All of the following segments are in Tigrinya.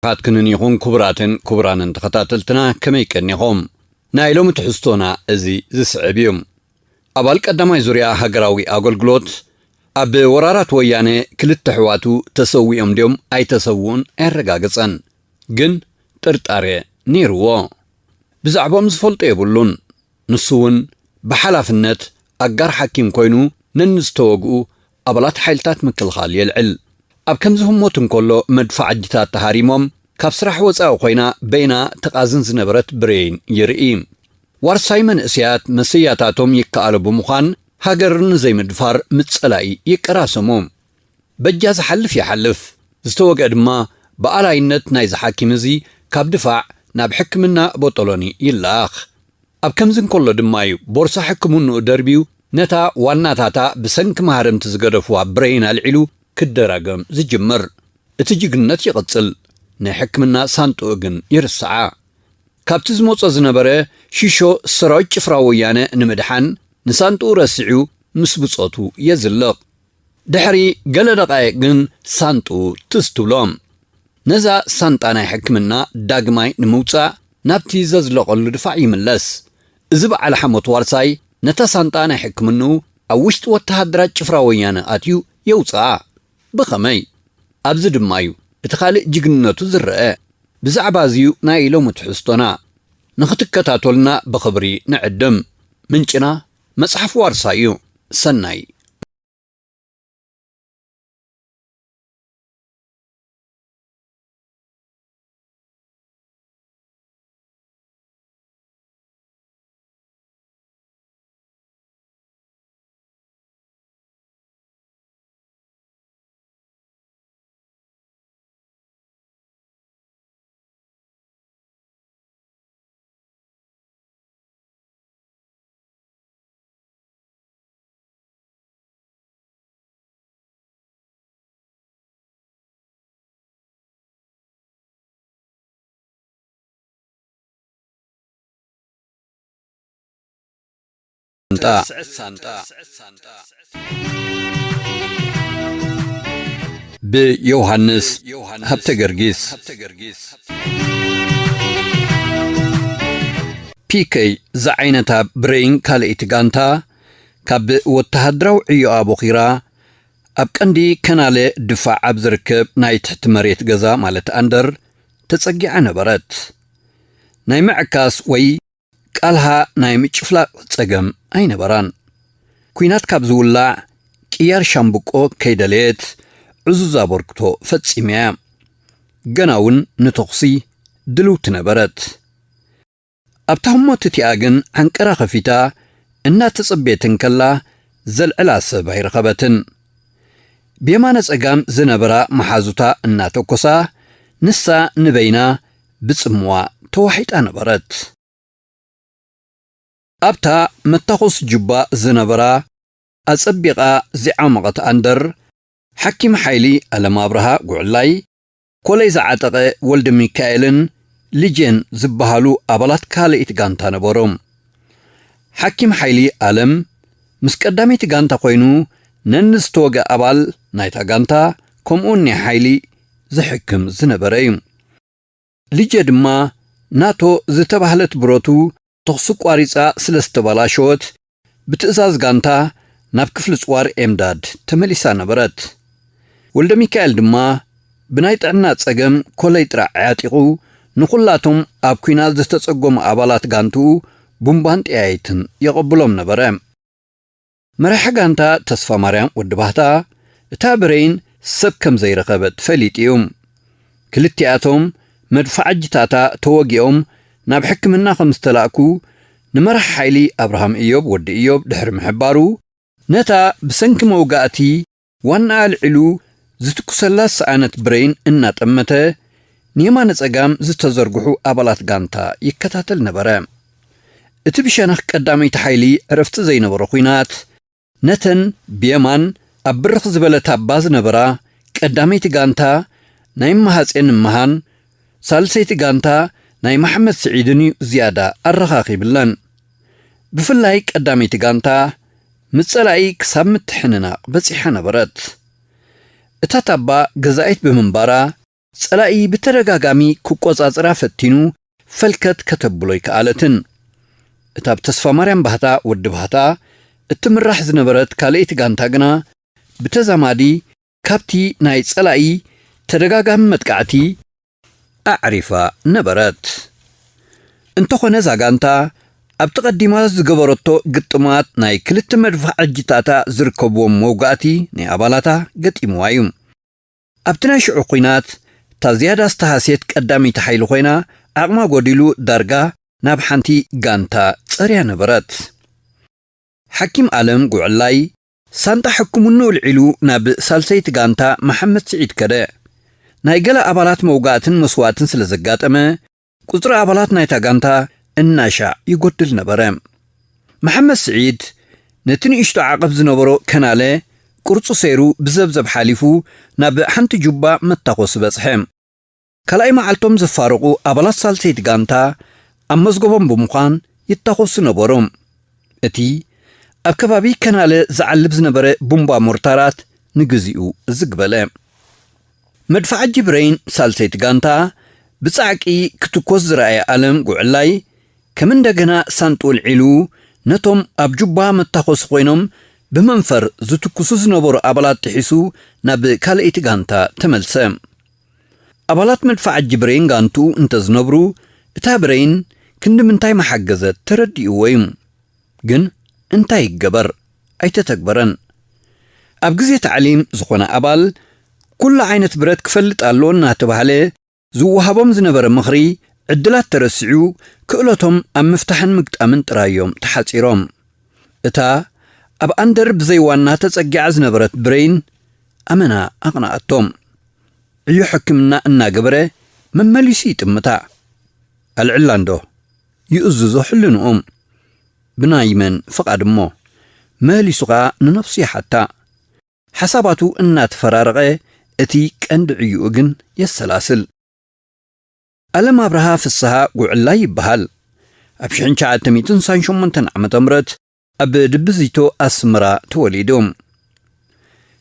ንዓኻትክንን ይኹን ክቡራትን ክቡራንን ተኸታተልትና ከመይ ቀኒኹም? ናይ ሎሚ ትሕዝቶና እዚ ዝስዕብ እዩ። ኣባል ቀዳማይ ዙርያ ሃገራዊ ኣገልግሎት ኣብ ወራራት ወያነ ክልተ ኣሕዋቱ ተሰዊኦም ድዮም ኣይተሰውኡን ኣየረጋገጸን። ግን ጥርጣሬ ነይርዎ። ብዛዕባኦም ዝፈልጦ የብሉን። ንሱ እውን ብሓላፍነት ኣጋር ሓኪም ኮይኑ ነንዝተወግኡ ኣባላት ሓይልታት ምክልኻል የልዕል። ኣብ ከምዚ ህሞት እንከሎ መድፋዕጅታት ተሃሪሞም ካብ ስራሕ ወጻኢ ኮይና በይና ተቓዝን ዝነበረት ብሬን ይርኢ። ዋርሳይ መንእሰያት መሰያታቶም ይከኣሎ ብምዃን ሃገር ንዘይምድፋር ምጸላኢ ይቀራሰሙ። በጃ ዝሓልፍ ይሓልፍ፣ ዝተወግአ ድማ ብኣላይነት ናይዚ ሓኪም እዚ ካብ ድፋዕ ናብ ሕክምና ቦጦሎኒ ይለኣኽ። ኣብ ከምዚ እንከሎ ድማ እዩ ቦርሳ ሕክምንኡ ደርብዩ ነታ ዋናታታ ብሰንኪ ማህረምቲ ዝገደፍዋ ብሬን ኣልዒሉ ክደራገም ዝጅምር። እቲ ጅግንነት ይቕጽል፣ ናይ ሕክምና ሳንጥኡ ግን ይርስዓ። ካብቲ ዝመጾ ዝነበረ ሺሾ ሰራዊት ጭፍራ ወያነ ንምድሓን ንሳንጥኡ ረሲዑ ምስ ብጾቱ የዝልቕ። ድሕሪ ገለ ደቓይቕ ግን ሳንጥኡ ትዝ ትብሎ። ነዛ ሳንጣ ናይ ሕክምና ዳግማይ ንምውጻእ ናብቲ ዘዝለቐሉ ድፋዕ ይምለስ። እዚ በዓል ሓሞት ዋርሳይ ነታ ሳንጣ ናይ ሕክምንኡ ኣብ ውሽጢ ወተሃደራት ጭፍራ ወያነ ኣትዩ የውጽኣ። ብኸመይ? ኣብዚ ድማ እዩ እቲ ካልእ ጅግንነቱ ዝረአ። ብዛዕባ እዚ እዩ ናይ ሎሚ ትሕዝቶና። ንኽትከታተሉና ብኽብሪ ንዕድም። ምንጭና መጽሓፍ ዋርሳይ እዩ። ሰናይ። ሳንጣ ብዮሃንስ ሃብተ ገርጊስ። ፒከይ ዝዓይነታ ብሬን ካልኣይቲ ጋንታ ካብ ወተሃደራዊ ዕዮኣ ቦኺራ ኣብ ቀንዲ ከናለ ድፋዕ ኣብ ዝርከብ ናይ ትሕቲ መሬት ገዛ ማለት ኣንደር ተጸጊዓ ነበረት። ናይ ምዕካስ ወይ ቃልሃ ናይ ምጭፍላቕ ጸገም ኣይነበራን። ኲናት ካብ ዝውላዕ ቅያር ሻምብቆ ከይደለየት ዕዙዝ ኣበርክቶ ፈጺመያ። ገና እውን ንተኹሲ ድልውቲ ነበረት። ኣብታ ህሞት እቲኣ ግን ዓንቀራ ከፊታ እናተጸበየት እንከላ ዘልዕላ ሰብ ኣይረኸበትን። ብየማነ ጸጋም ዝነበራ መሓዙታ እናተኮሳ ንሳ ንበይና ብጽምዋ ተዋሒጣ ነበረት። ኣብታ መታኾስ ጁባ ዝነበራ ኣጸቢቓ ዝዓመቐት ኣንደር፣ ሓኪም ሓይሊ ኣለም ኣብርሃ ጉዕላይ፣ ኮለይ ዝዓጠቐ ወልደ ሚካኤልን ልጄን ዝበሃሉ ኣባላት ካልኣይቲ ጋንታ ነበሩ። ሓኪም ሓይሊ ኣለም ምስ ቀዳመይቲ ጋንታ ኮይኑ ነንዝተወገ ኣባል ናይታ ጋንታ ከምኡውን ናይ ሓይሊ ዝሕክም ዝነበረ እዩ። ልጄ ድማ ናቶ ዝተባህለት ብረቱ ተኹሲ ቋሪጻ ስለ ዝተበላሸወት ብትእዛዝ ጋንታ ናብ ክፍሊ ጽዋር ኤምዳድ ተመሊሳ ነበረት። ወልደ ሚካኤል ድማ ብናይ ጥዕና ጸገም ኮለይ ጥራዕ ዓጢቑ ንኹላቶም ኣብ ኲናት ዝተጸገሙ ኣባላት ጋንትኡ ቡምባን ጠያይትን የቐብሎም ነበረ። መራሒ ጋንታ ተስፋ ማርያም ወዲ ባህታ እታ ብሬን ሰብ ከም ዘይረኸበት ፈሊጡ እዩ። ክልቲኣቶም መድፋዕጅታታ ተወጊኦም ናብ ሕክምና ከም ዝተላእኩ ንመራሒ ሓይሊ ኣብርሃም እዮብ ወዲ እዮብ ድሕሪ ምሕባሩ፣ ነታ ብሰንኪ መውጋእቲ ዋናኣ ኣልዒሉ ዝትኩሰላ ዝሰኣነት ብሬን እናጠመተ ንየማነ ጸጋም ዝተዘርግሑ ኣባላት ጋንታ ይከታተል ነበረ። እቲ ብሸነኽ ቀዳመይቲ ሓይሊ ዕረፍቲ ዘይነበሮ ኲናት፣ ነተን ብየማን ኣብ ብርኽ ዝበለ ታባ ዝነበራ ቀዳመይቲ ጋንታ ናይ እመሃጼን እመሃን፣ ሳልሰይቲ ጋንታ ናይ መሓመድ ስዒድን እዩ ዝያዳ ኣረኻኺብለን። ብፍላይ ቀዳመይቲ ጋንታ ምስ ጸላኢ ክሳብ ምትሕንናቕ በጺሓ ነበረት። እታ ታባ ገዛኢት ብምንባራ፣ ጸላኢ ብተደጋጋሚ ክቆጻጸራ ፈቲኑ ፈልከት ከተብሎ ኣይከኣለትን። እታ ብተስፋ ማርያም ባህታ ወዲ ባህታ እትምራሕ ዝነበረት ካልኣይቲ ጋንታ ግና ብተዛማዲ ካብቲ ናይ ጸላኢ ተደጋጋሚ መጥቃዕቲ ኣዕሪፋ ነበረት። እንተኾነ እዛ ጋንታ ኣብቲ ቀዲማ ዝገበረቶ ግጥማት ናይ ክልተ መድፋዕጅታታ ዝርከብዎም መውጋእቲ ናይ ኣባላታ ገጢምዋ እዩ። ኣብቲ ናይ ሽዑ ኲናት እታ ዝያዳ ዝተሃስየት ቀዳመይቲ ሓይሊ ኮይና ዓቕማ ጎዲሉ ዳርጋ ናብ ሓንቲ ጋንታ ጸርያ ነበረት። ሓኪም ኣለም ጉዕላይ ሳንጣ ሕክምንኡ ልዒሉ ናብ ሳልሰይቲ ጋንታ መሓመድ ስዒድ ከደ። ናይ ገለ ኣባላት መውጋእትን መስዋእትን ስለ ዘጋጠመ ቁጽሪ ኣባላት ናይታ ጋንታ እናሻዕ ይጎድል ነበረ። መሓመድ ስዒድ ነቲ ንእሽቶ ዓቐብ ዝነበሮ ከናለ ቅርጹ ሰይሩ ብዘብዘብ ሓሊፉ ናብ ሓንቲ ጁባ መታኾሲ በጽሐ። ካልኣይ መዓልቶም ዘፋረቑ ኣባላት ሳልሰይቲ ጋንታ ኣብ መዝገቦም ብምዃን ይታኾሱ ነበሩ። እቲ ኣብ ከባቢ ከናለ ዝዓልብ ዝነበረ ቡምባ ሞርታራት ንግዚኡ ዝግ በለ። መድፍዓጂ ብሬን ሳልሰይቲ ጋንታ ብጻዕቂ ክትኮስ ዝረኣየ ኣለም ጉዕላይ ከም እንደገና ሳንጡ ልዒሉ ነቶም ኣብ ጁባ መታኾሲ ኮይኖም ብመንፈር ዝትኩሱ ዝነበሩ ኣባላት ጥሒሱ ናብ ካልኣይቲ ጋንታ ተመልሰ። ኣባላት መድፍዓጂ ብሬን ጋንቱ እንተዝነብሩ እታ ብሬን ክንዲ ምንታይ መሓገዘት ተረዲእዎ እዩ። ግን እንታይ ይገበር ኣይተተግበረን። ኣብ ግዜ ታዕሊም ዝኾነ ኣባል ኩሉ ዓይነት ብረት ክፈልጥ ኣለዎ እናተባህለ ዝወሃቦም ዝነበረ ምኽሪ ዕድላት ተረሲዑ ክእለቶም ኣብ ምፍታሕን ምግጣምን ጥራዮም ተሓጺሮም። እታ ኣብ ኣንደር ብዘይ ዋና ተጸጊዓ ዝነበረት ብሬን ኣመና ኣቕንኣቶም። ዕዮ ሕክምና እናገበረ መመሊሱ ይጥምታ። ኣልዕላ እንዶ ይእዝዞ ሕልንኦም። ብናይ መን ፍቓድ እሞ መሊሱ ኸኣ ንነፍሱ ይሓታ። ሓሳባቱ እናተፈራረቐ እቲ ቀንዲ ዕዩኡ ግን የሰላስል። ኣለም ኣብርሃ ፍስሃ ጉዕላይ ይበሃል። ኣብ ሽሕን ትሽዓተ ሚእትን ስሳን ሸሞንተን ዓመተ ምህረት ኣብ ድብዚቶ ኣስመራ ተወሊዱ።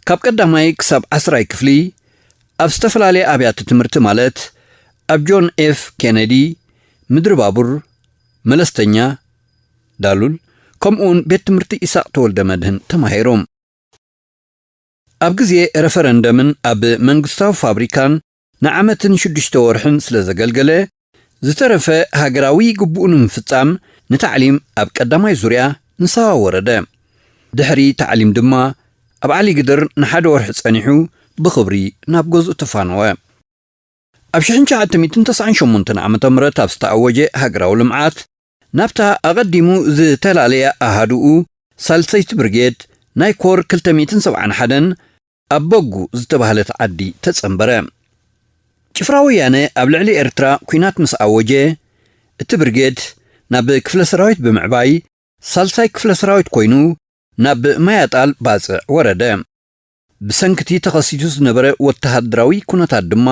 ካብ ቀዳማይ ክሳብ ዓስራይ ክፍሊ ኣብ ዝተፈላለየ ኣብያተ ትምህርቲ ማለት ኣብ ጆን ኤፍ ኬነዲ፣ ምድሪ ባቡር፣ መለስተኛ፣ ዳሉል፣ ከምኡውን ቤት ትምህርቲ ኢሳቕ ተወልደ መድህን ተማሂሩ። ኣብ ግዜ ረፈረንደምን ኣብ መንግስታዊ ፋብሪካን ንዓመትን ሽዱሽተ ወርሕን ስለ ዘገልገለ፣ ዝተረፈ ሃገራዊ ግቡኡ ንምፍጻም ንታዕሊም ኣብ ቀዳማይ ዙርያ ንሳዋ ወረደ። ድሕሪ ታዕሊም ድማ ኣብ ዓሊግድር ንሓደ ወርሒ ጸኒሑ ብኽብሪ ናብ ገዝኡ ተፋነወ። ኣብ ሽሕን ትሽዓተ ሚእትን ተስዓን ሸሞንተን ዓመተ ምህረት ኣብ ዝተኣወጀ ሃገራዊ ልምዓት፣ ናብታ ኣቐዲሙ ዝተላለየ ኣሃዱኡ ሳልሰይቲ ብርጌድ ናይ ኮር ክልተ ሚእትን ሰብዓን ሓደን ኣብ በጉ ዝተባህለት ዓዲ ተጸንበረ። ጭፍራ ወያነ ኣብ ልዕሊ ኤርትራ ኲናት ምስ ኣወጀ፣ እቲ ብርጌድ ናብ ክፍለ ሰራዊት ብምዕባይ፣ ሳልሳይ ክፍለ ሰራዊት ኮይኑ ናብ ማያጣል ባጽዕ ወረደ። ብሰንክቲ ተኸሲቱ ዝነበረ ወተሃደራዊ ኩነታት ድማ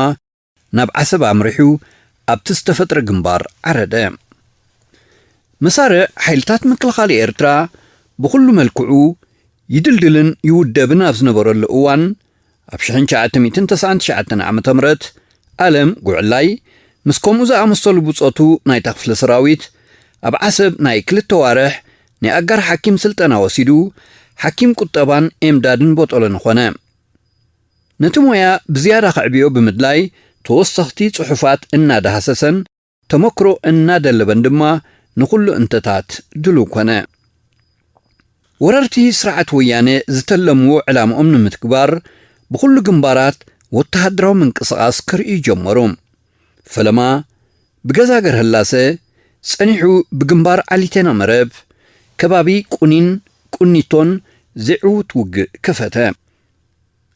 ናብ ዓሰብ ኣምሪሑ ኣብቲ ዝተፈጥረ ግንባር ዓረደ። መሳርዕ ሓይልታት ምክልኻል ኤርትራ ብኹሉ መልክዑ ይድልድልን ይውደብን ኣብ ዝነበረሉ እዋን፣ ኣብ ሽሕን ትሽዓተ ሚእትን ተስዓን ትሽዓተን ዓመተ ምህረት ኣለም ጉዕላይ ምስ ከምኡ ዝኣመሰሉ ብጾቱ ናይታ ክፍለ ሰራዊት ኣብ ዓሰብ ናይ ክልተ ዋርሕ ናይ ኣጋር ሓኪም ስልጠና ወሲዱ፣ ሓኪም ቁጠባን ኤምዳድን ቦጦሎኒ ኾነ። ነቲ ሞያ ብዝያዳ ከዕብዮ ብምድላይ ተወሰኽቲ ጽሑፋት እናዳህሰሰን ተመክሮ እናደለበን ድማ ንኹሉ እንተታት ድሉው ኮነ። ወረርቲ ስርዓት ወያነ ዝተለምዎ ዕላምኦም ንምትግባር ብኹሉ ግንባራት ወተሃደራዊ ምንቅስቓስ ክርእዩ ጀመሩ። ፈለማ ብገዛገር ህላሰ ጸኒሑ ብግንባር ዓሊቴና መረብ ከባቢ ቁኒን ቁኒቶን ዘዕውት ውግእ ከፈተ።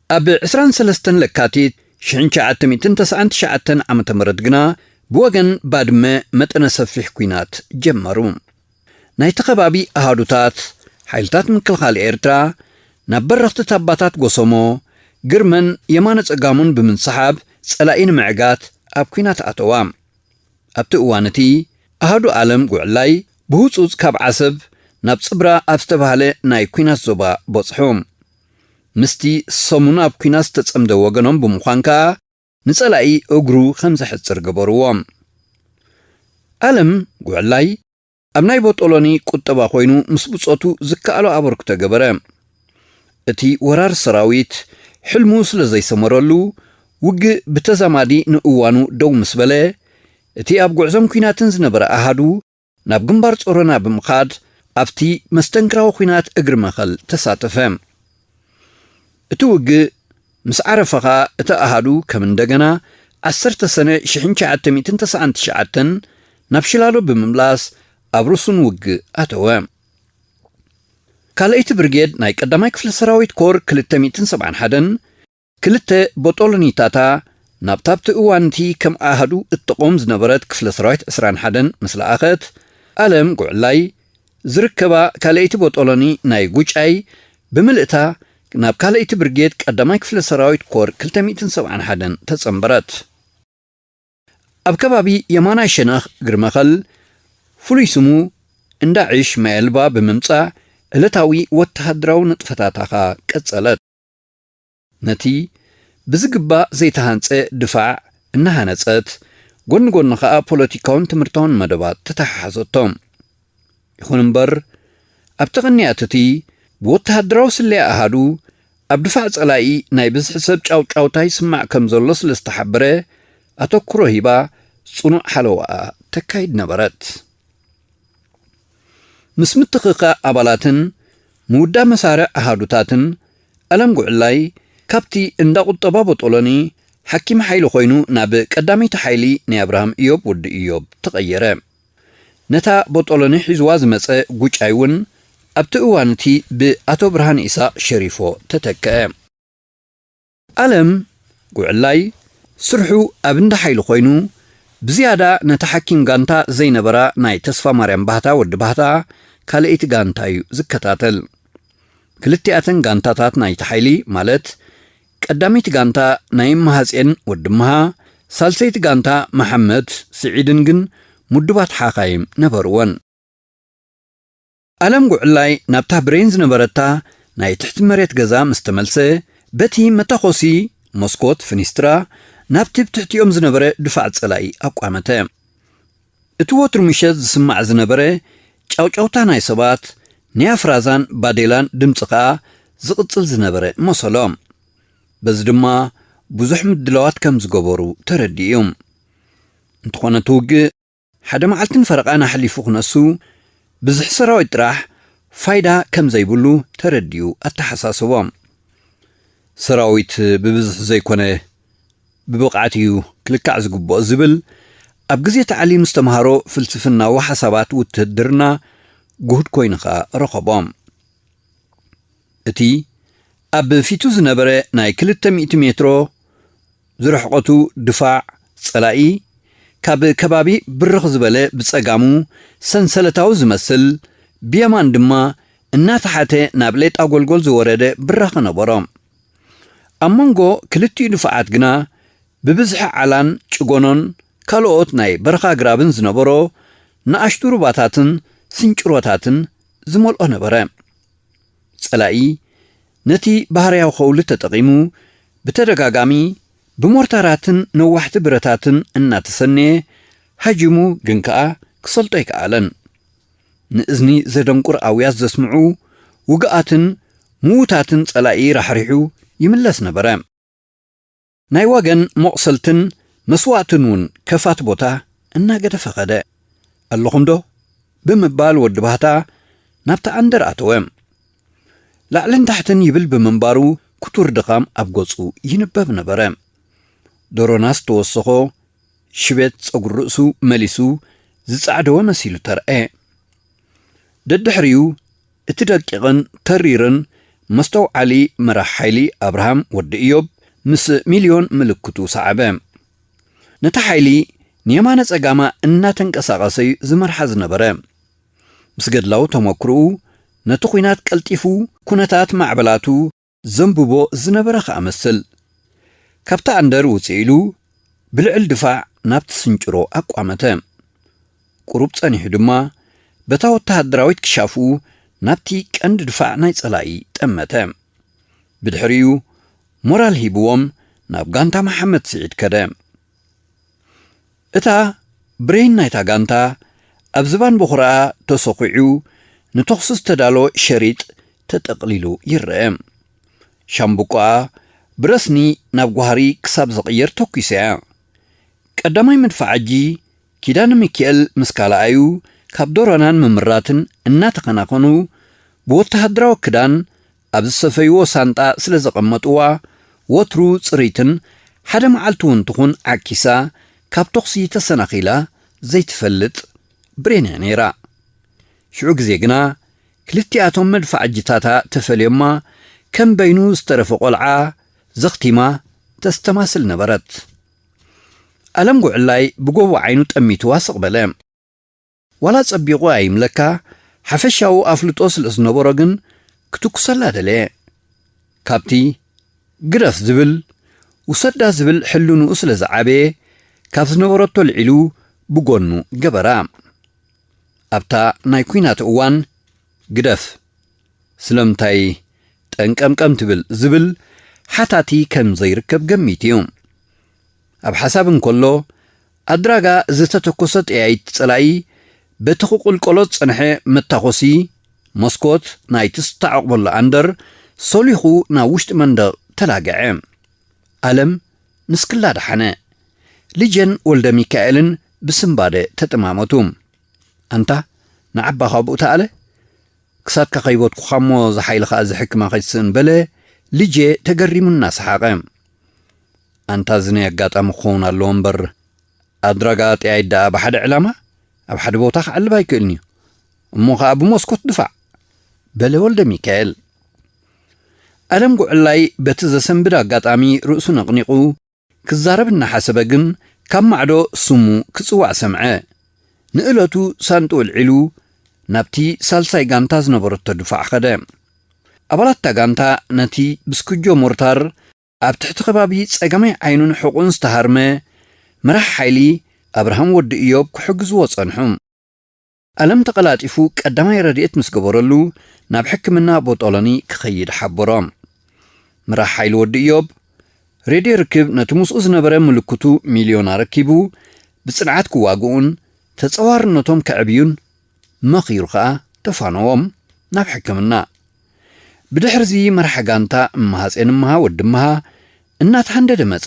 ኣብ ዕስራን ሰለስተን ለካቲት ሽሕን ትሽዓተ ሚእትን ተስዓን ትሽዓተን ዓመተ ምህረት ግና ብወገን ባድመ መጠነ ሰፊሕ ኲናት ጀመሩ። ናይቲ ከባቢ ኣሃዱታት ሓይልታት ምክልኻል ኤርትራ ናብ በረኽቲ ታባታት ጎሰሞ፣ ግርመን የማነ ጸጋሙን ብምንስሓብ ጸላኢ ንምዕጋት ኣብ ኲናት ኣተዋ። ኣብቲ እዋን እቲ ኣሃዱ ኣለም ጉዕላይ ብህጹጽ ካብ ዓሰብ ናብ ጽብራ ኣብ ዝተባህለ ናይ ኲናት ዞባ በጽሑ። ምስቲ ሰሙን ኣብ ኲናት ዝተጸምደ ወገኖም ብምዃን ከኣ ንጸላኢ እግሩ ከም ዘሕጽር ገበርዎ። ኣለም ጉዕላይ ኣብ ናይ ቦጦሎኒ ቁጠባ ኮይኑ ምስ ብጾቱ ዝከኣሎ ኣበርክቶ ገበረ። እቲ ወራር ሰራዊት ሕልሙ ስለ ዘይሰመረሉ፣ ውግእ ብተዛማዲ ንእዋኑ ደው ምስ በለ፣ እቲ ኣብ ጉዕዞን ኲናትን ዝነበረ ኣሃዱ ናብ ግንባር ጾሮና ብምኻድ ኣብቲ መስተንክራዊ ኲናት እግሪ መኸል ተሳተፈ። እቲ ውግእ ምስ ዓረፈ ኸኣ እቲ ኣሃዱ ከም እንደገና ዓሰርተ ሰነ ሽሕን ትሽዓተ ሚእትን ተስዓን ትሽዓተን ናብ ሽላሎ ብምምላስ ኣብ ርሱን ውግእ ኣተወ። ካልኣይቲ ብርጌድ ናይ ቀዳማይ ክፍለ ሰራዊት ኮር ክልተ ሚእትን ሰብዓን ሓደን ክልተ ቦጦሎኒታታ ናብታ ኣብቲ እዋንቲ ከም ኣሃዱ እትቆም ዝነበረት ክፍለ ሰራዊት ዕስራን ሓደን ምስ ለኣኸት፣ ኣለም ጉዕላይ ዝርከባ ካልኣይቲ ቦጦሎኒ ናይ ጉጫይ ብምልእታ ናብ ካልኣይቲ ብርጌድ ቀዳማይ ክፍለ ሰራዊት ኮር ክልተ ሚእትን ሰብዓን ሓደን ተጸንበረት። ኣብ ከባቢ የማናይ ሸነኽ ግርመኸል ፍሉይ ስሙ እንዳ ዕሽ ማየልባ ብምምጻእ ዕለታዊ ወተሃደራዊ ንጥፈታታ ኸኣ ቀጸለት። ነቲ ብዝግባእ ዘይተሃንጸ ድፋዕ እናሃነጸት፣ ጎኒ ጎኒ ኸኣ ፖለቲካውን ትምህርታውን መደባት ተተሓሓዘቶ። ይኹን እምበር፣ ኣብቲ ቅንያት እቲ ብወተሃደራዊ ስለያ ኣሃዱ ኣብ ድፋዕ ጸላኢ ናይ ብዝሒ ሰብ ጫውጫውታ ይስማዕ ከም ዘሎ ስለ ዝተሓበረ፣ ኣተኩሮ ሂባ ጽኑዕ ሓለዋኣ ተካይድ ነበረት። ምስ ምትኽኻእ ኣባላትን ምውዳብ መሳርዕ ኣሃዱታትን፣ ኣለም ጉዕላይ ካብቲ እንዳ ቁጠባ ቦጦሎኒ ሓኪም ሓይሊ ኮይኑ ናብ ቀዳመይቲ ሓይሊ ናይ ኣብርሃም እዮብ ወዲ እዮብ ተቐየረ። ነታ ቦጦሎኒ ሒዝዋ ዝመጸ ጉጫይ እውን ኣብቲ እዋን እቲ ብኣቶ ብርሃን ኢሳቕ ሸሪፎ ተተክአ። ኣለም ጉዕላይ ስርሑ ኣብ እንዳ ሓይሊ ኮይኑ፣ ብዝያዳ ነታ ሓኪም ጋንታ ዘይነበራ ናይ ተስፋ ማርያም ባህታ ወዲ ባህታ ካልኣይቲ ጋንታ እዩ ዝከታተል። ክልቲኣተን ጋንታታት ናይቲ ሓይሊ፣ ማለት ቀዳመይቲ ጋንታ ናይ እመሃጼን ወዲ እመሃ፣ ሳልሰይቲ ጋንታ መሓመድ ስዒድን ግን ምዱባት ሓኻይም ነበርወን። ኣለም ጉዕላይ ናብታ ብሬን ዝነበረታ ናይ ትሕቲ መሬት ገዛ ምስ ተመልሰ፣ በቲ መታኾሲ መስኮት ፍኒስትራ ናብቲ ብትሕቲኦም ዝነበረ ድፋዕ ጸላኢ ኣቋመተ። እቲ ወትሩ ምሸት ዝስማዕ ዝነበረ ጫውጫውታ ናይ ሰባት፣ ናይ ኣፍራዛን ባዴላን ድምጺ ኸኣ ዝቕጽል ዝነበረ መሰሎ። በዚ ድማ ብዙሕ ምድላዋት ከም ዝገበሩ ተረዲኡ እዩ። እንተኾነ እቲ ውግእ ሓደ መዓልትን ፈረቓን ኣሕሊፉ ክነሱ፣ ብዝሒ ሰራዊት ጥራሕ ፋይዳ ከም ዘይብሉ ተረዲኡ ኣተሓሳስቦ። ሰራዊት ብብዝሒ ዘይኮነ ብብቕዓት እዩ ክልካዕ ዝግብኦ ዝብል ኣብ ግዜ ታዕሊም ዝተምሃሮ ፍልስፍናዊ ሓሳባት ውትህድርና ግሁድ ኮይኑ ኸኣ ረኸቦ። እቲ ኣብ ፊቱ ዝነበረ ናይ ክልተ ሚእቲ ሜትሮ ዝርሕቐቱ ድፋዕ ጸላኢ፣ ካብ ከባቢ ብርኽ ዝበለ ብጸጋሙ ሰንሰለታዊ ዝመስል፣ ብየማን ድማ እናተሓተ ናብ ሌጣ ጎልጎል ዝወረደ ብራኸ ነበሮ። ኣብ መንጎ ክልቲኡ ድፋዓት ግና ብብዝሒ ዓላን ጭጎኖን ካልኦት ናይ በረኻ ኣግራብን ዝነበሮ ንኣሽቱ ሩባታትን ስንጭሮታትን ዝመልኦ ነበረ። ጸላኢ ነቲ ባህርያዊ ኸውሊ ተጠቒሙ ብተደጋጋሚ ብሞርታራትን ነዋሕቲ ብረታትን እናተሰነየ ሃጂሙ፣ ግን ከኣ ክሰልጦ ኣይከኣለን። ንእዝኒ ዘደንቁር ኣውያት ዘስምዑ ውግኣትን ምዉታትን ጸላኢ ራሕሪሑ ይምለስ ነበረ። ናይ ወገን መቑሰልትን መስዋእትን እውን ከፋት ቦታ እናገደፈ ኸደ። ኣለኹም ዶ? ብምባል ወዲ ባህታ ናብቲ ኣንደር ኣተወ። ላዕልን ታሕትን ይብል ብምንባሩ ክቱር ድኻም ኣብ ገጹ ይንበብ ነበረ። ዶሮናስ ተወሰኾ ሽቤት ጸጉሪ ርእሱ መሊሱ ዝጻዕደወ መሲሉ ተረኣየ። ደድሕሪኡ እቲ ደቂቕን ተሪርን መስተውዓሊ መራሕ ሓይሊ ኣብርሃም ወዲ እዮብ ምስ ሚልዮን ምልክቱ ሰዓበ። ነታ ሓይሊ ንየማነ ጸጋማ እናተንቀሳቐሰ እዩ ዝመርሓ ዝነበረ። ምስ ገድላዊ ተመክሮኡ ነቲ ኲናት ቀልጢፉ ኩነታት ማዕበላቱ ዘንብቦ ዝነበረ ኸኣ መስል። ካብታ ኣንደር ውጽእ ኢሉ ብልዕል ድፋዕ ናብቲ ስንጭሮ ኣቋመተ። ቁሩብ ጸኒሑ ድማ በታ ወተሃደራዊት ክሻፍኡ ናብቲ ቀንዲ ድፋዕ ናይ ጸላኢ ጠመተ። ብድሕሪኡ ሞራል ሂብዎም ናብ ጋንታ መሓመድ ስዒድ ከደ። እታ ብሬን ናይታ ጋንታ ኣብ ዝባን በኹርኣ ተሰኺዑ ንተኹሲ ዝተዳሎ ሸሪጥ ተጠቕሊሉ ይረአ። ሻምብቆኣ ብረስኒ ናብ ጓህሪ ክሳብ ዝቕየር ተኲሰያ። ቀዳማይ መድፍዓጂ ኪዳነ ሚካኤል ምስ ካልኣዩ ካብ ዶሮናን ምምራትን እናተኸናኸኑ ብወተሃደራዊ ክዳን ኣብ ዝሰፈይዎ ሳንጣ ስለ ዘቐመጥዋ፣ ወትሩ ጽርይትን ሓደ መዓልቲ እውን ትኹን ዓኪሳ ካብ ተኹሲ ተሰናኺላ ዘይትፈልጥ ብሬን እያ ነይራ። ሽዑ ግዜ ግና ክልቲኣቶም መድፍዓጅታታ ተፈልዮማ ከም በይኑ ዝተረፈ ቆልዓ ዘኽቲማ ተስተማስል ነበረት። ኣለም ጉዕላይ ብጎቦ ዓይኑ ጠሚትዋ ስቕ በለ። ዋላ ጸቢቑ ኣይምለካ፣ ሓፈሻዊ ኣፍልጦ ስለ ዝነበሮ ግን ክትኩሰላ ደለየ። ካብቲ ግደፍ ዝብል፣ ውሰዳ ዝብል ሕልንኡ ስለ ዝዓበየ፣ ካብ ዝነበረቶ ልዒሉ ብጎኑ ገበራ። ኣብታ ናይ ኲናት እዋን፣ ግደፍ፣ ስለምንታይ ጠንቀምቀም ትብል ዝብል ሓታቲ ከም ዘይርከብ ገሚቱ እዩ። ኣብ ሓሳብ እንከሎ፣ ኣድራጋ ዝተተኮሰ ጠያይት ጸላኢ በቲ ክቕልቀሎ ዝጸንሐ መታኾሲ መስኮት ናይቲ ዝተዓቑበሉ ኣንደር ሰሊኹ ናብ ውሽጢ መንደቕ ተላግዐ። ኣለም ንስክላ ደሓነ። ልጀን ወልደ ሚካኤልን ብስንባደ ተጠማመቱ። ኣንታ ንዓባኻ ኣብኡ ተኣለ? ክሳድካ ከይበትኩኻ እሞ ዝሓይልኻ እዚ ሕክማ ከይትስእን በለ ልጄ ተገሪሙ እናሰሓቐ። ኣንታ እዚ ናይ ኣጋጣሚ ክኸውን ኣለዎ እምበር ኣድራጋ ጥያይት ደኣ ብሓደ ዕላማ ኣብ ሓደ ቦታ ክዓልብ ኣይክእልን እዩ። እሞ ኸኣ ብመስኮት ድፋዕ በለ ወልደ ሚካኤል። ኣለም ጉዕላይ በቲ ዘሰንብድ ኣጋጣሚ ርእሱ ነቕኒቑ ክዛረብ እናሓሰበ ግን ካብ ማዕዶ ስሙ ክጽዋዕ ሰምዐ። ንእለቱ ሳንጥኡ ኣልዒሉ ናብቲ ሳልሳይ ጋንታ ዝነበረቶ ድፋዕ ኸደ። ኣባላት እታ ጋንታ ነቲ ብስክጆ ሞርታር ኣብ ትሕቲ ከባቢ ጸጋማይ ዓይኑን ሕቑን ዝተሃርመ መራሕ ሓይሊ ኣብርሃም ወዲ እዮብ ክሕግዝዎ ጸንሑ። ኣለም ተቐላጢፉ ቀዳማይ ረድኤት ምስ ገበረሉ ናብ ሕክምና ቦጦሎኒ ክኸይድ ሓበሮ። መራሕ ሓይሊ ወዲ እዮብ ሬድዮ ርክብ ነቲ ምስኡ ዝነበረ ምልክቱ ሚልዮን ኣረኪቡ ብጽንዓት ክዋግኡን ተጸዋርነቶም ከዕብዩን መኺሩ ኸኣ ተፋነዎም ናብ ሕክምና። ብድሕርዚ መራሕ ጋንታ እመሃጼን እመሃ ወዲ እመሃ እናተሃንደደ መጸ።